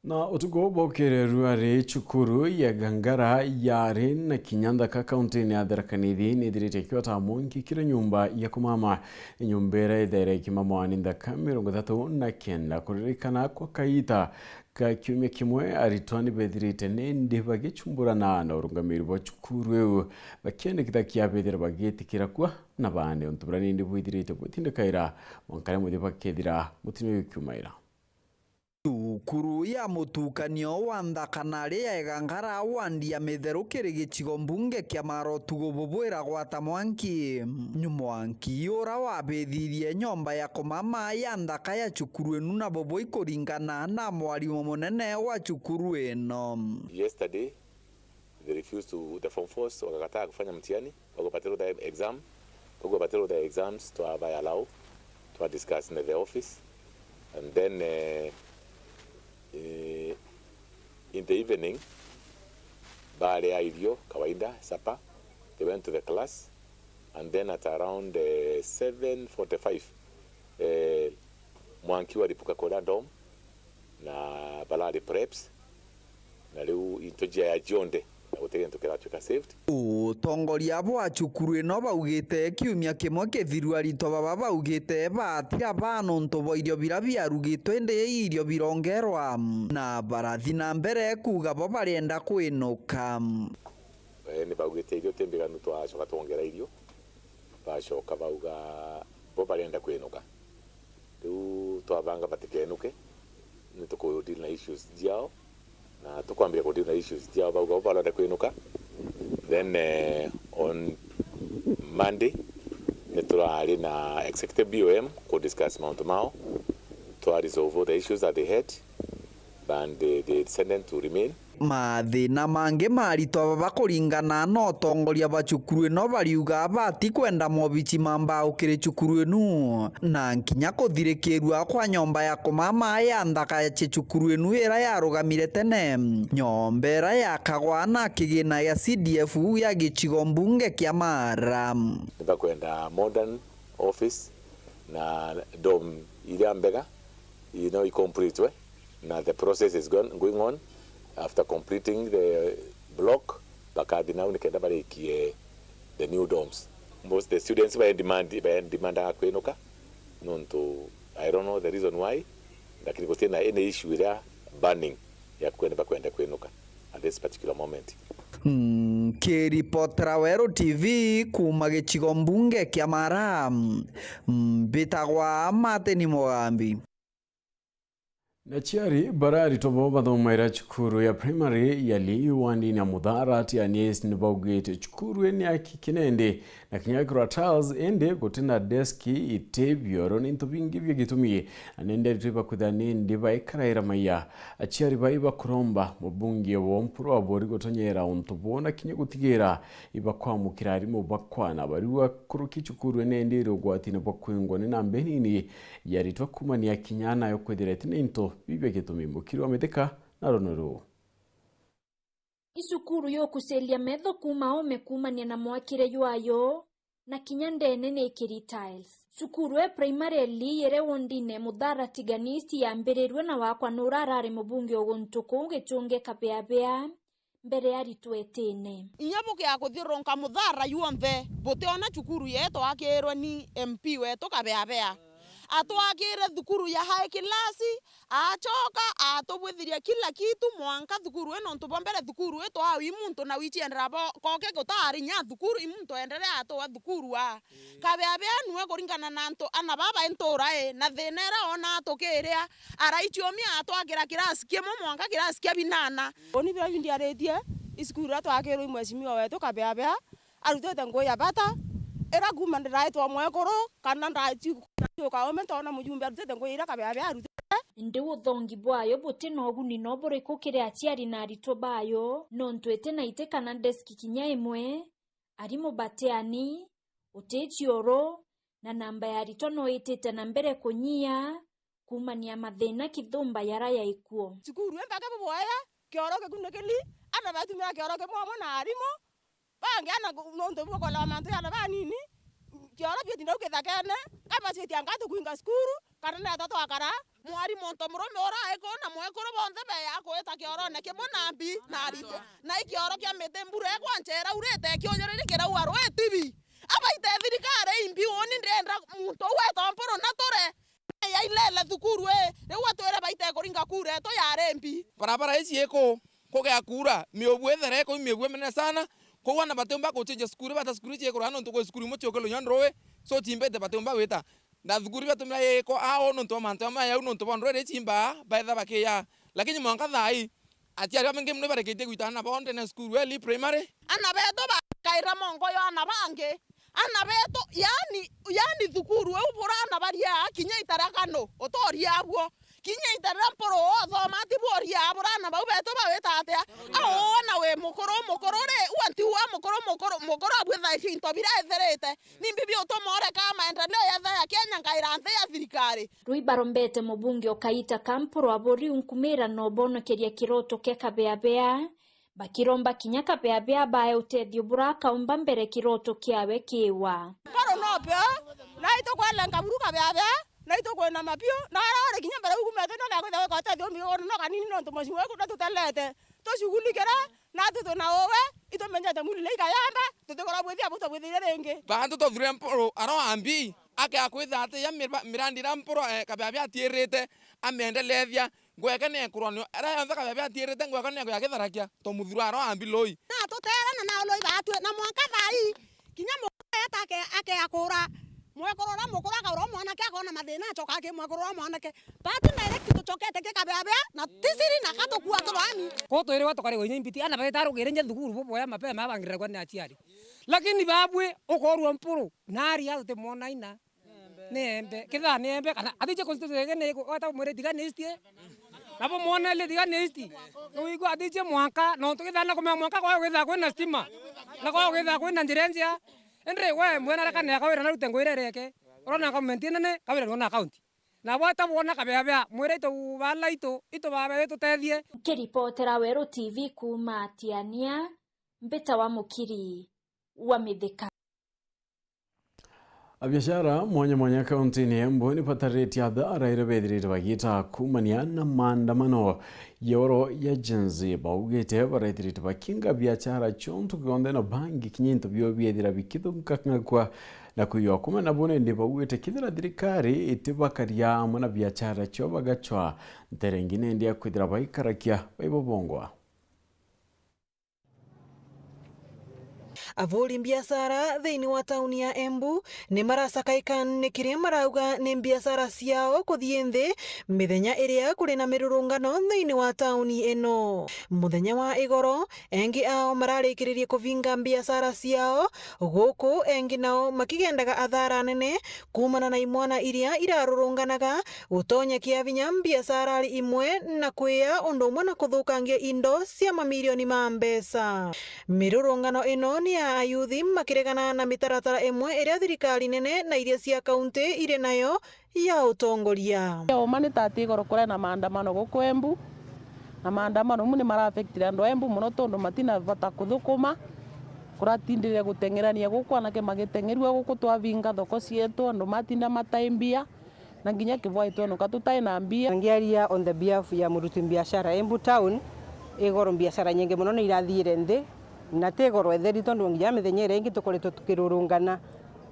Na utuku bwa ukirirua ri, cukuru ya Gangara yari na kinya nthaka kaunti-ini ya Tharaka Nithi nithirite ikiota mwanki kiri nyumba ya kumama. Nyumba iria ithaire ikimamwa ni nthaka mirongo ithatu na kenda. Kuririkana kwa kaita ka kiumia kimwe, aritwa ni bethirite nindi bagicumburana na urungamiri bwa cukuru iu, bakiendekitha kia bethira bagitikira kua na bande untu buria nindi bwithirite bwitindikaira mwanka riria muthia bakethira mutino uyu ukiumaira. Cukuru ya mutukanio wa nthaka nari ya Egangara wandi ya Mitheru kiri gicigo mbunge kia Mara utuku bubu iragwata mwanki. Nyu mwanki ura wabithirie nyomba ya kumama ya nthaka ya cukuru inu na bubu ikuringana na mwarimu munene wa cukuru ino. Yesterday, they refused to, the form fours wakakataa kufanya mtihani, wakupatia the exam, wakupatia the exams, twabaya allow, twa discuss na the office, and then, eh, eh, in the evening, baada ya irio kawaida, supper, they went to the class, and then at around, eh, seven forty-five, eh, mwanki waripuka kuria dom, na barari preps, na riu into njia ya jionde, na guti gintu kiratuika saved. Utongoria bwa cukuru ino baugite kiumia kimwe kithiru aritwa baba baugite batira baa nontu bwa irio biria biarugitwe, indi irio birongerwa, na barathi na mbere kuuga bo barienda kwinuka. Eh, ni baugite irio ti mbiganu, twacoka twongera irio, bacoka bauga bo barienda kwinuka. Riu twabanga batikenuke, ni tuku deal na issues ciao, na tukwambia ku deal na issues ciao, bauga bo barenda kwinuka. Then, eh, on Monday, ni turari na executive B O M ku discuss mauntu mao, twa resolve all the issues that they had, and they, they decided to remain. Mathina mangi maritwa baba kuringana na utongoria bwa cukuru ino bariuga bati kwenda mobici ma mbao kiri cukuru inu, na nkinya kuthirikirua kwa nyomba ya kumama ya nthaka ya cukuru inu ira yarugamire tene, nyomba ira yakagwa na kigina gia C D F ya gicigo mbunge kia Mara. Nibakwenda modern office na dom iria mbega, you know, icompletwe, na the process is going, going on. After completing the block, bakathi nau nikenda barikie the new dorms. Most the students ba demand, ba demandaga kwinuka, nontu I don't know the reason why, lakini gutina any issue iria burning ya kwenda, bakwenda kwinuka at this particular moment. Nkiripotera Weru T V kuuma gicigo mbunge kia Mara, mbitagwa Martin Mugambi. Na aciari bara aritwa bao bathomaira cukuru ya primary ya Lee wandini ya Muthara Tiani East ni baugite cukuru ii ni ya ki-, kinende na kinya gikirwa tiles, indi guti na deski, iti, bioro na into bingi bia gitumi, na nindi aritwa ibakwithira nindi baikaraira maiya. Aciari bai bakuromba mubunge wa Mpuru Abori gutonyera untu buu na kinya gutigira ibakwamukira arimu bakwana bariu akuruki cukuru ene indi iri ugwatine bwa kwingwa ni namba inini ya aritwa kumania kinya nayo kwithira iti na into bibia gitumi. Mukiri wa Mithika na rono ruu. I cukuru yukuciria metho kuuma ome kuumania na mwakire jwayo, na kinya ndene ni ikiri tiles. Cukuru e primary Lee iri wondine Muthara Tiani East yambirirue na wakwa nurarari mubunge uguntu kuu Gichunge Kabeabea, mbere ya aritwa etine. Inya bukia kuthiururunka Muthara yuonthe, butiona cukuru yetu akirwe ni M P wetu Kabeabea. Atwakire thukuru ya high class, acoka atubwithiria kila kitu, mwanka thukuru ino. Nontu bwa mbere thukuru ii twaau i muntu na wiciendera bo koke gutaari nya thukuru, i muntu enderea atuwa thukuru a. Kabeabea nue kuringana na antu ana baba intura i, na thina ira ona atukiria, araichomia atwakira kirasi kimwe mwanka kirasi kia binana. Uni biria bindiaritie, i cukuru iria twakirwe i mheshimiwa wetu Kabeabea, arutite ngugi ya bata, ira kuuma ndiraitwa mwekuru, kana ndaciuka ume ntoona mujumbe arutite ngugi iria Kabeabea arutite. Indi uthongi bwayo buti na uguni no buriku kiri aciari na aritwa bayo, nontu iti na iti kana deski kinya imwe, arimu batiani, uti cioro, na namba ya aritwa no itite na mbere kunyia, kuumania mathina kithumba yara yaikuo. Cukuru ii mpaka buboya, kioro gikunikili, ana batumira kioro kimwe amwe na arimu, bangi ana nontu bwa kuelewa mantu ya ana banini, kioro bietinda u kithakene, kama citia ngatu kuinga cukuru, kana neta twakara. Mwarimu ntomurume ura aikuo na mwekuru bonthe beya kuita kiorone kimwe na mbi na aritwa. Na i kioro kia miti mbura ikwanchera urite kiujuriri kiraua rwitibi. Abaite thirikari imbi uni ndienda muntu uu etwa Mpuru na ture. Yailele thukuru ii, riu atwire baite kuringa kura etu yari mbi. Barabara ici iku, kugea kuura, miubu ithere iku, i miubu iminene sana. Kwou ana batiumba kuchinja cukuru, bata cukuru ici ikura nontu kwi cukuru imwe ciukirwe inya nrui, so cimbite batiumba gwita. Na thukuru batumira iko ao nontu bwa mantu jamaya au, nontu bwa ndwere ichimba, baetha bakiya. Lakini mwanka thaa ii, aciari babaingi mono ibareketie gwita ana bao ndene ya cukuru eli primary. Ana betu bakaira mongo ya ana bangi. Ana betu, yani, yani thukuru iu bura ana baria, kinya itarakano, utoria abuo. Kinya ita riria Mpuru uthoma ati bworia, bura ana bau betu bawita atia? Au ona wi mukuru, mukuru ri, ua nti ua mukuru, mukuru, mukuru abwithagia into bira ethirite. Nimbi biutuma ureka maendeleo yetha ya Kenya nkaira nthi ya thirikari? Rui barombete mubunge o kaita ka Mpuru Abori unkumira na ubonokeria kiroto kia Kabeabea, bakiromba kinya Kabeabea bae utethio bura akaumba mbere kiroto kiawe kiwa. Mpuru no pio, na itukwele nkaburu Kabeabea, na itukwinama biu, na aria uri kinya mbere ugumete no gakwitha gwika utethio miguru no kanini nontu mucii weku ndatutelete. Tushughulikire, na tu twina uwe, itumenyete mwili ni ikayamba, tutikorwa bwithia butabwithirie ringi. Bantu twathurire Mpuru aroambi, akea kwitha ati ya mira-, mirandi iria Mpuru, eh, Kabeabea atiirite, amiendelethia. Ngweke ni ekurwa nio, aria yonthe Kabeabea atiirite, ngweke ni ekuya githarakia, twamuthura aroambi loi. Na tutere na nao loi batwe, na mwanka thaa ii, kinya mukuru eta ake-, akea kura. Mwekuru uria mukuru akaura mwanake, akona mathina, acoka aki mwekuru uria mwanake. Batu na iria kitucokete ki Kabeabea, na tisiri na katukua turani. Ko twiriwe tukarigwa inya imbiti, ana baita rugire inya thukuru buboya mapema, abangiriragwa ni aciari. Lakini babwi, ukorua Mpuru, na ari atuti mwona ina. Ni embe. Kithaa ni embe, kana athiche constituency ege ni iku, weta mwire Tigania East, eh? Nabo mwona ile Tigania East. Uigua athiche mwanka, nontu kithaa na kumea mwanka kwao kwithaa kwina stima. Na kwao kwithaa kwina njira njia. Indi we mwena raka ni akawira na rute ngwire reke. Urona government nene, kawira ni ona county. Na bwata bwona Kabeabea, mwire itu bala itu, itu babe itutethie. Nkiripotera Weru T V kuuma Tiania, mbita wa Mukiri wa Mithika. Abiashara mwanya mwanya kaunti-ini ya Embu ni bataritie athara iria bethirite bagiita kuumania na maandamano ya oro ya Gen Z. Baugite barethirite bakinga biashara ciontu kionthe na bangi kinya into bio biethira bikithung'ang'agua na kwiywa kuuma nabo, nindi baugite kethira thirikari itibakaria amwe na biashara cio bagacwa ntere ingi nindi ya kwithira baikarakia baibobongwa. Avuri mbiacara thiini wa tauni ya Embu ni maracakaika ni kiria marauga ni mbiacara ciao kuthii nthi mithenya iria kuri na mirurungano thiini wa tauni ino. Muthenya wa igoro, engi ao mararikiririe kuvinga mbiacara ciao guku, engi nao makigendaga athara nene kuumana na imwana iria irarurunganaga gutonya kiavinya mbiacarari imwe na kwia undu umwe na kuthukangia indo cia mamirioni ma mbeca. Mirurungano ino ni ya ayuthi makiregana na mitaratara imwe iria thirikari nene na iria cia kaunti iri nayo ya utongoria. Uma ni tati igoro kuria na maandamano guku Embu, na maandamano mau ni mara affectire andu a Embu mono tondu matina vata kuthukuma. Kuratindire guteng'erania guku, anake magiteng'erua guku, twavinga thoko cietu, andu matinda matai mbia, na nginya kivwai twenuka tutai na mbia. Ngiaria on the behalf ya muruti biashara Embu Town, igoro biashara nyingi mono ni irathiire nthi, na ti igoro itheri, tondu nginya mithenya iria ingi tukoretwe tukirurungana,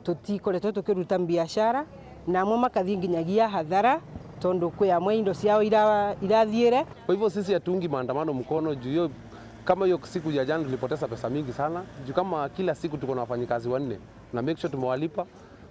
tutikoretwe tukiruta biashara, na amwe makathii nginyagia hathara, tondu kwi amwe indo ciao ira-, irathiire. Kwa hivyo sisi hatuungi maandamano mkono juu hiyo, kama hiyo siku ya jana tulipoteza pesa mingi sana, juu kama kila siku tuko na wafanyikazi wanne, na make sure tumewalipa,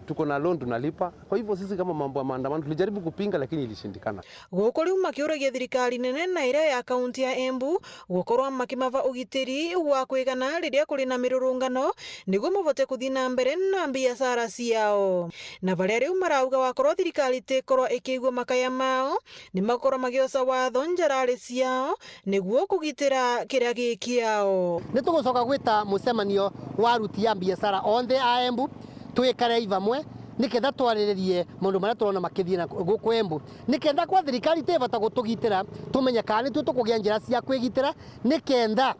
tuko na loan tunalipa. Kwa hivyo sisi kama mambo ya maandamano tulijaribu kupinga, lakini ilishindikana. Guku riu makiuragia thirikari nene na iria ya kaunti ya Embu gukorwa makimava ugitiri wa kwigana riria kuri na mirurungano, niguo mabote kuthii na mbere na mbiacara ciao. Na baria riu marauga wakorwa thirikari tikorwa ikiigua makaya mao, ni makorwa magioca watho njarari ciao, niguo kugitira kiria gi kiao. Ni tugucoka gwita mucemanio wa aruti a biacara onthe a Embu, twikare i vamwe, nikenda twariririe maundu maria turona makithii na guku Embu, nikenda kwa thirikari ti bata gutugitira, tumenye kana nitui tukugia njira cia kwigitira, nikenda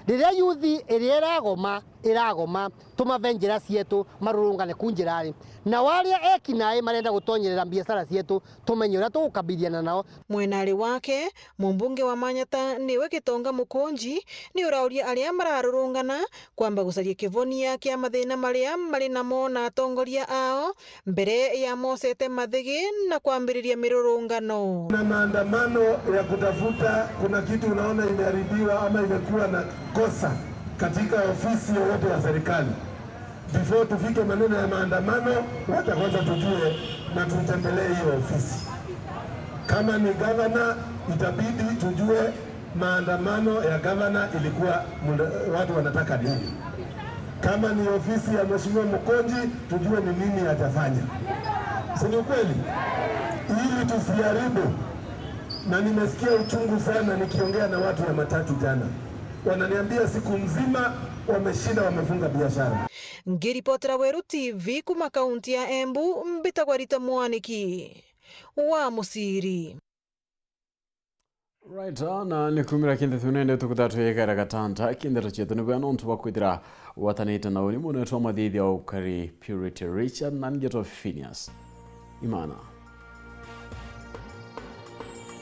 riria yuthi iria iragoma, iragoma, tumave njira cietu, marurungane ku njirari. Nao aria eki nae marenda gutonyerera biacara cietu, tumenye uria tugukabiliana nao. Mwenari wake, mumbunge wa Manyata niwe Gitonga Mukunji, ni urauria aria mararurungana kwamba gucaria kivonia kia mathina maria mari namo na atongoria ao, mbere ya mocete mathigi na kwambiriria mirurungano. Kuna maandamano ya kutafuta, kuna kitu unaona imeharibiwa ama imekuwa na kosa katika ofisi yoyote ya serikali. Before tufike maneno ya maandamano, wacha kwanza tujue na tutembelee hiyo ofisi. Kama ni gavana, itabidi tujue maandamano ya gavana ilikuwa munda-, watu wanataka nini. Kama ni ofisi ya Mheshimiwa Mukunji, tujue ni nini hajafanya. Si ni ukweli? Ili tusiharibu. Na nimesikia uchungu sana nikiongea na watu ya matatu jana. Wananiambia siku mzima wameshinda wamefunga biashara. Ngiripotera Weru T V kuma kaunti ya Embu, mbitagwa Rita Mwaniki wa Musiri. Right, ah, na ni kumira kindi tunene tukutha twigara gatanta, kindi tucietu ni bwena untu bwa kwithira watanite na uni munene twa mathithia ukari Purity Richard na ngeto Phineas Imana.